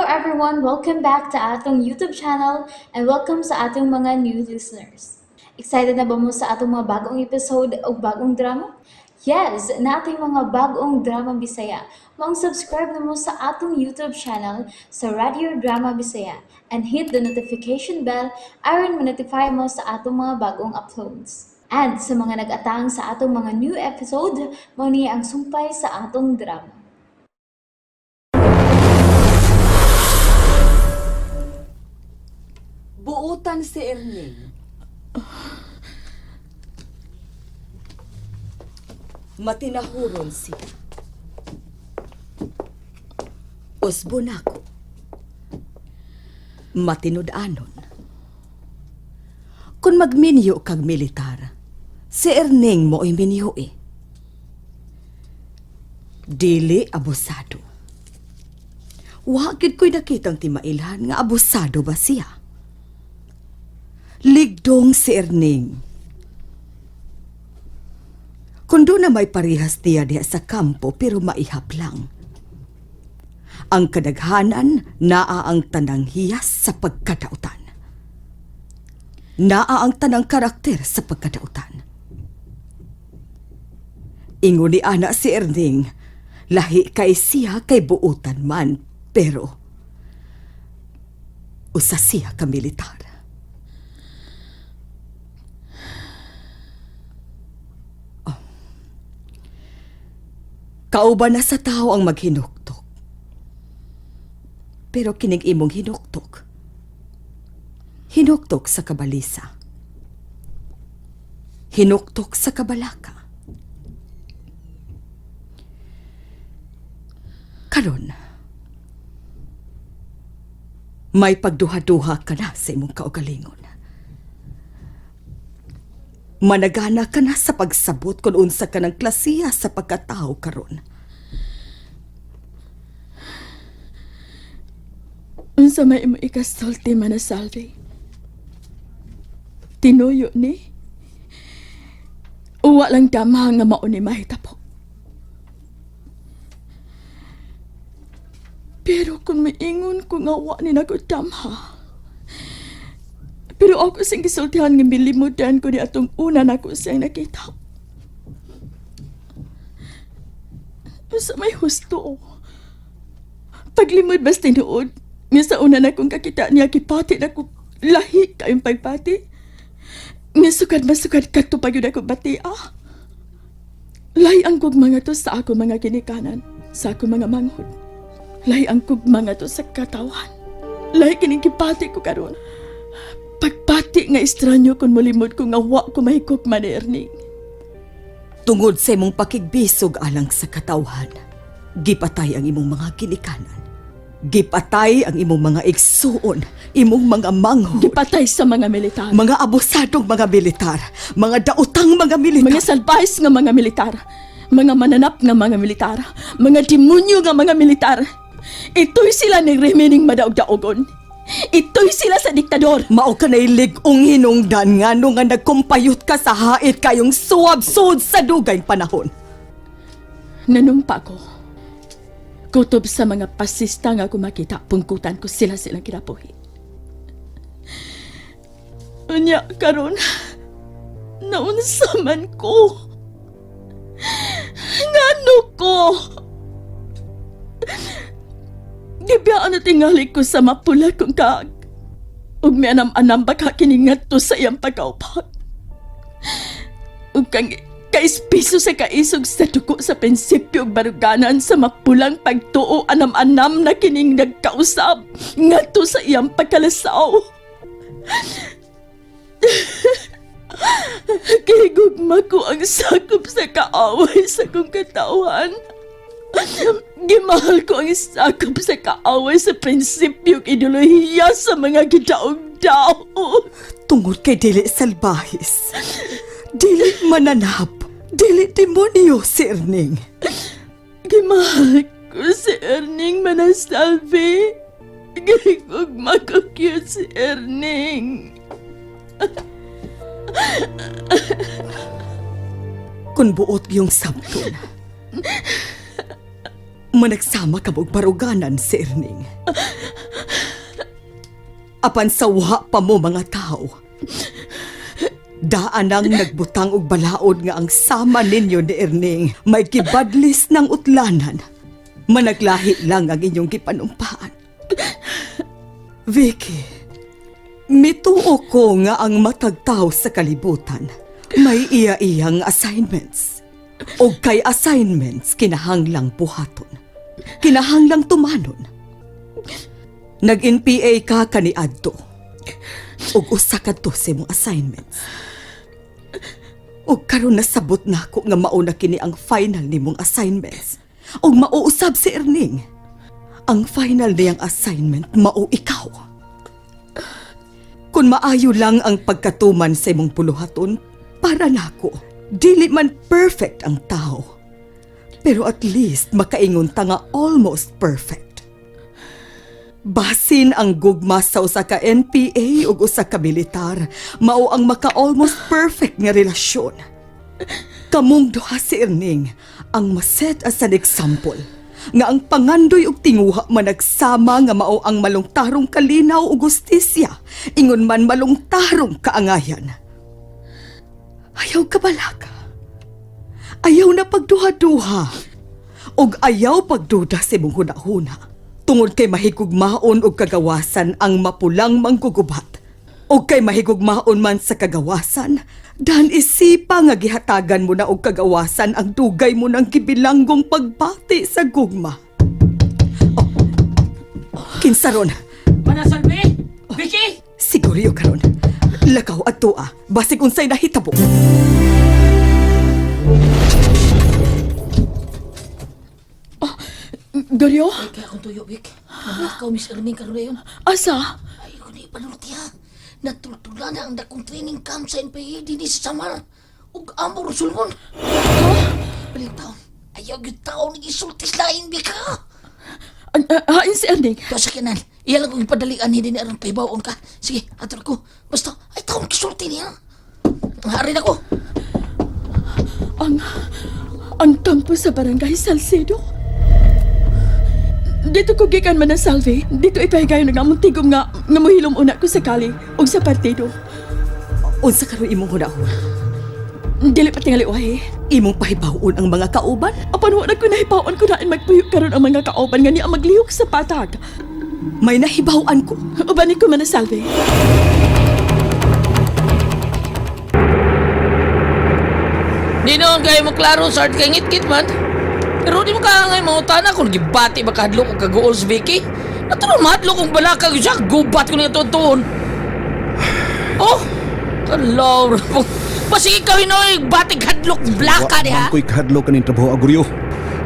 everyone! Welcome back to atong YouTube channel and welcome sa atong mga new listeners. Excited na ba mo sa atong mga bagong episode o bagong drama? Yes, nating mga bagong drama Bisaya. Maong subscribe na mo sa atong YouTube channel sa Radio Drama Bisaya and hit the notification bell aron ma-notify mo sa atong mga bagong uploads. And sa mga nag-atang sa atong mga new episode, mao ni ang sumpay sa atong drama. Buutan si Erning. Matinahuron siya. Usbo nako. Matinud-anon. Kung magminyo kag militar, si Erning mo ay minyo eh. Dili abusado. Wa gid ko'y nakitang timailhan nga abusado ba siya. Ligdong si Erning. Kung doon na may parihas niya diha sa kampo pero maihap lang. Ang kadaghanan naa ang tanang hiyas sa pagkadautan. Naa ang tanang karakter sa pagkadautan. Ingon ni ana si Erning, lahi kay siya kay buutan man, pero usa siya ka militar. Kauban na sa tao ang maghinuktok. Pero kining imong hinuktok. Hinuktok sa kabalisa. Hinuktok sa kabalaka. Karon, may pagduha-duha ka na sa imong kaugalingon. Managana ka na sa pagsabot kung unsa ka ng klasiya sa pagkatao karon. Unsa may imo ikasulti man na salve. Tinuyo ni. Uwa lang tama nga mao ni mahitabo. Pero kung miingon ko nga wa ni nako damha. Pero ako sing gisultihan nga milimutan ko ni atong una nako siyang nakita. Unsa may husto. Paglimod bas tinuod, nga sa una na kong kakita niya kipati na ko lahi kayong pagpati. Nga sukad masukad kadto pa gyud ako bati ah. Lahi ang kog mga to sa ako mga ginikanan, sa ako mga manghod. Lahi ang kog mga to sa katawan. Lahi kining kipati ko karon. Pagpati nga estranyo kun molimod ko nga wa ko mahikog man ni Erning. Tungod sa imong pakigbisog alang sa katawhan, gipatay ang imong mga ginikanan. Gipatay ang imong mga igsuon, imong mga manghod. Gipatay sa mga militar. Mga abusadong mga militar, mga daotang mga militar. Mga salbahis nga mga militar, mga mananap nga mga militar, mga demonyo nga mga militar. Ito'y sila ni remining madaog-daogon. Ito'y sila sa diktador. Mao ka na'y lig-ong hinungdan nga nga nagkumpayot ka sa hait kayong suwab-sud sa dugay panahon. Nanumpa ko. Kutob sa mga pasista nga kumakita, pungkutan ko sila silang kinabuhi. Unya karon, naunsa man ko. Ngano ko? Gibiyaan na tingali ko sa mapula kong kaag. Ug may anam-anam baka kiningat to sa iyang pagkaupag. Ug kang kaispiso sa kaisog sa duko sa prinsipyo ug baruganan sa mapulang pagtuo anam-anam na kining nagkausab ngadto sa iyang pagkalasaw. Kay gugma ko ang sakop sa kaaway sa kong katawan. Gimahal ko ang sakop sa kaaway sa prinsipyo ug ideolohiya sa mga gidaog-daog. Tungod kay dili salbahis, dili mananap, dili demonyo si Erning. Gimahal ko si Erning Manasalvi. Gigugma ko cute si Erning. Kung buot yung sabton, Managsama ka og baruganan si Erning. Apan sa wa pa mo mga tao. Daan ang nagbutang og balaod nga ang sama ninyo ni Erning may gibadlis ng utlanan. Managlahi lang ang inyong gipanumpaan. Vicky, mituo ko nga ang matag tao sa kalibutan may iya-iyang assignments. O kay assignments kinahanglang buhaton. Kinahanglang tumanon. Nag-NPA ka kaniadto. Ug usa kadto sa imong assignments. Ug karon nasabot nako nga mao na kini ang final nimong assignments. Ug mauusab si Erning. Ang final niyang assignment mao ikaw. Kung maayo lang ang pagkatuman sa imong puluhaton, para nako, dili man perfect ang tao. Pero at least makaingon ta nga almost perfect. Basin ang gugma sa usa ka NPA ug usa ka militar, mao ang maka almost perfect nga relasyon. Kamong duha si Erning ang maset as an example nga ang pangandoy ug tinguha managsama nga mao ang malungtarong kalinaw ug gustisya ingon man malungtarong kaangayan. Ayaw kabalaka. Ayaw na pagduha-duha. Ug ayaw pagduda sa imong hunahuna. Tungod kay mahigugmaon og kagawasan ang mapulang manggugubat. Og kay mahigugmaon man sa kagawasan, dan isipa nga gihatagan mo na og kagawasan ang dugay mo ng gibilanggong pagbati sa gugma. Oh, kinsaron, Manasalbi? Vicky? siguryo karon. Lakaw at tuwa, basig unsay nahitabo. Goryo? Kaya akong tuyo, Vic. Naglakaw, Miss Erning, karon na yun. Asa? Ay, ko na ipanulti ha. Natultula na ang dakong training camp sa NPA din sa Samar. Ug amor sulmon. Ha? Baliw taon. Ayaw yung taon ng isultis lain, Vic ha. Hain si Erning. Kaya sa kinan, iya lang kong ipadalian, hindi na aron pahibaon ka. Sige, ato ko. Basta, ay taon kisulti niya. Harin ako. Ang... Ang kampo sa barangay Salcedo. Dito ko gikan man ang salve. Dito ipahigayon nga among tigom nga nga mohilom una ko sa kali ug sa partido. Unsa karon imong hunahuna? Dili pa tingali wahi. Imong pahibaw-on ang mga kauban? Apan wa na ko nahibaw-on ko daan magpuyo karon ang mga kauban nga niya maglihok sa patag. May nahibaw-an ko. Uban ko man ang salve. Di noon kayo maklaro sa art kay ngit-ngit man. Pero di mo ka ngay mangutana kung gibati ba kahadlok og kaguol si Vicky. Natural mahadlok kong balaka siya gubat ko niya tuon. Oh, kalaw. Basi ikaw hinoy batik hadlok blaka diha. Wa man ko'y kahadlok kaning trabaho aguryo.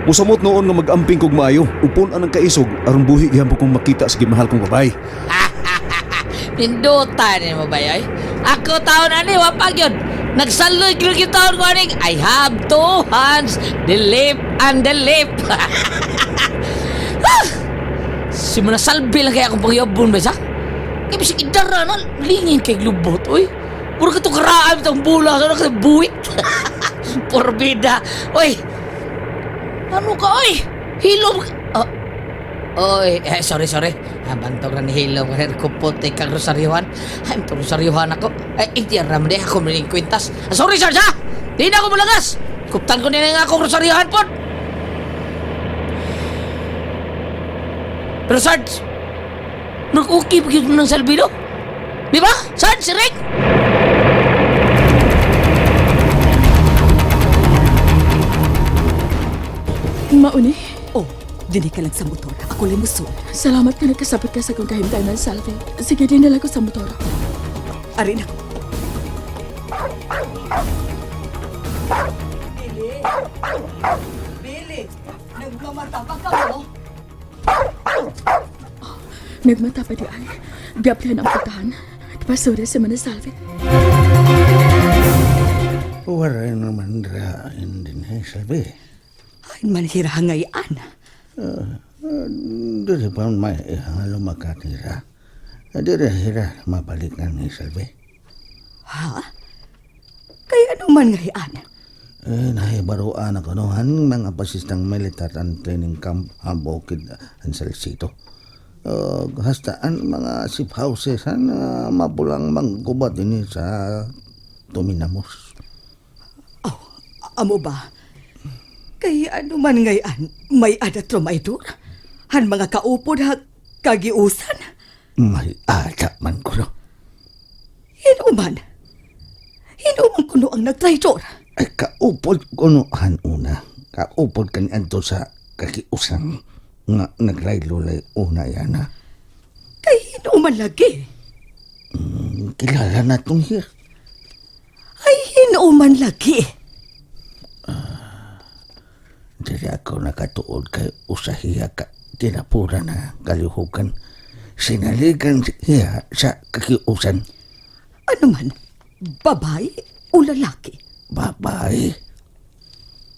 Musamot noon nga mag-amping kog maayo. Upon anang kaisog aron buhi gihapon kong makita sa gimahal kong babae. Ninduta ni mo ba yoy? Ako taon ani wa pa gyud. Nagsaloy gyud gyud taon ko aning I have two hands, the lip and the lip. Ah! Si mga salbi lang kaya akong pangyabon ba sa? Kaya bisig idara na, lingin kay lubot, oy. Puro ka itong karaan, itong bula, sa ka buwit. Porbida. Oy, ano ka, oy? Hilom. Oh. Oy, eh, sorry, sorry. Ah, bantog na ni Hilom. Kasi kupot eh, kang rosaryuhan. Ay, itong rosaryuhan ako. Eh, hindi aram di ako maling kwintas. Ah, sorry, sir, ha? Di na ako malagas. Kuptan ko nila nga akong rosaryuhan po. Pero, Sarge, nag-okay pa yun ng Salvino. Di ba? Sarge, Rick? Mauni. Oh, dinhi ka lang sa motor. Ako lang musul. Salamat ka nagkasabot ka sa kong kahimtay ng salve. Sige, dinala ko sa motor. Ari na. Billy! Billy! Nagmamata pa ka mo? Nagmata pa di ay. Gaplihan ang putahan. Pasura sa mga salve. Wala naman ra din eh, sabi. Ay, manhira ngayan. Dili pa may lumakatira. Dili hira mabalik na ni Salve. Ha? Kaya ano man ngayan? Eh, nahibaruan ako no, han mga pasistang militar ang training camp ang bukid ang Salcito. Hasta ang mga safe houses han mapulang manggubat ini sa Tuminamos. Oh, amo ba? Kay ano man ngayon, may adat rumaydor? Han mga kaupod ha, kagiusan? May ada man ko no. Hinuman. Hinuman kuno ang nagtraidor. Ay, kaupod ko no, han una. Kaupod kani adto sa kakiusan nga nagraylolay una yan ha. Kay hinuman lagi. Kilala na itong here. Ay, hinuman lagi. Dili ako nakatuod kay usahiya ka tinapura na kalihukan. Sinaligan siya sa kakiusan. Ano man, babae o lalaki? Babae.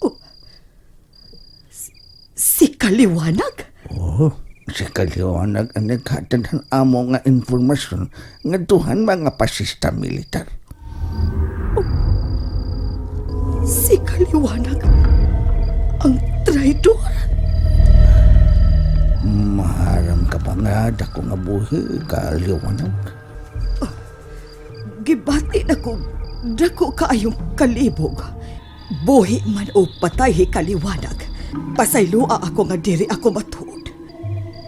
Oh, si Kaliwanag? Oh, si Kaliwanag ang naghatag ng amo nga informasyon nga duhan mga pasista militar. Si Kaliwanag ang traidor? Maharam ka pa nga dako nga buhi kaliwanag. Gibati na ko, dako kaayong kalibog. Buhi man o patay hi Kaliwanag. Pasayloa ako nga diri ako matuod.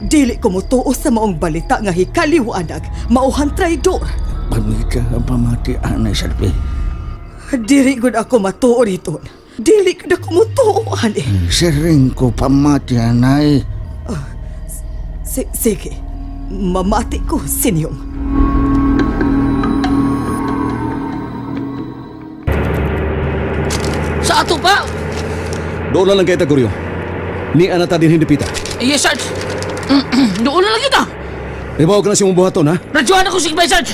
Dili ko motuo sa maong balita nga hi Kaliwanag mauhan traidor. Pamita ang pamati anay salbi. Diri gud ako matuod iton. Dili gud ako motuo ani. Siring ko pamati anay. Sige, mamati ko sinyong. Sa ato pa! Doon na lang kay Taguryo. Ni anata din hindi pita. Yes, Sarge. Doon na lang kita. Ibaw ka na siyang buhaton, ha? Radyohan ako sige, Sarge.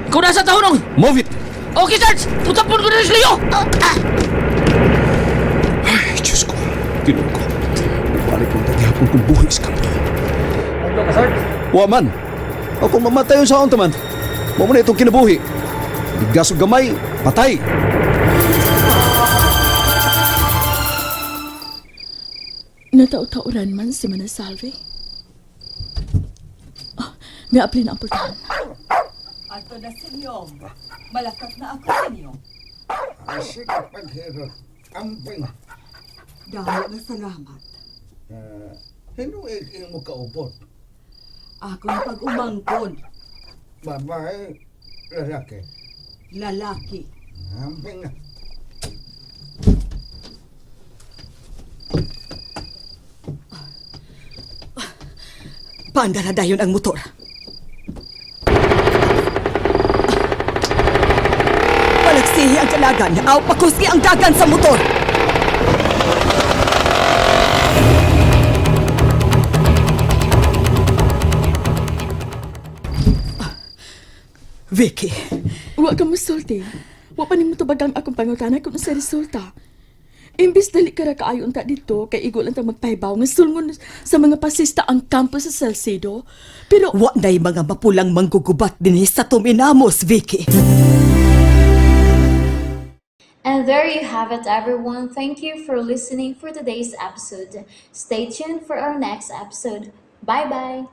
Ikaw nasa tahunong. Move it! Okay, Sarge. Utapon ko na sa liyo. Ah, ah. Ay, Diyos ko. Tinuod ko. Balik kong tagihapon kong buhi sa kampo. Wa man. Ako mamatay yun sa unta man. Mo na itong kinabuhi. Bigas og gamay, patay. Nataw-tauran man si Manasalve. Ah, may apli na ang pultahan. Ato na sinyong. Malakat na ako sinyong. Asik paghirot. Amping. Dahil nga salamat. Hinuig imo kaupod. Ako na pag-umangkon. Babae, lalaki. Lalaki. Amping na. Paanda na dayon ang motor. Palaksihi ang kalagan. Aw, pakuski ang dagan sa motor. Vicky, Wa ka musulti. Wa pa nimo tubagang akong pangutana kung sa resulta. Imbis dali ka ra kaayo unta dito kay igo lang ta magpahibaw nga sulngon sa mga pasista ang kampo sa Salcedo. Pero wa na'y mga mapulang manggugubat dinhi sa Tuminamos, Vicky. And there you have it, everyone. Thank you for listening for today's episode. Stay tuned for our next episode. Bye bye.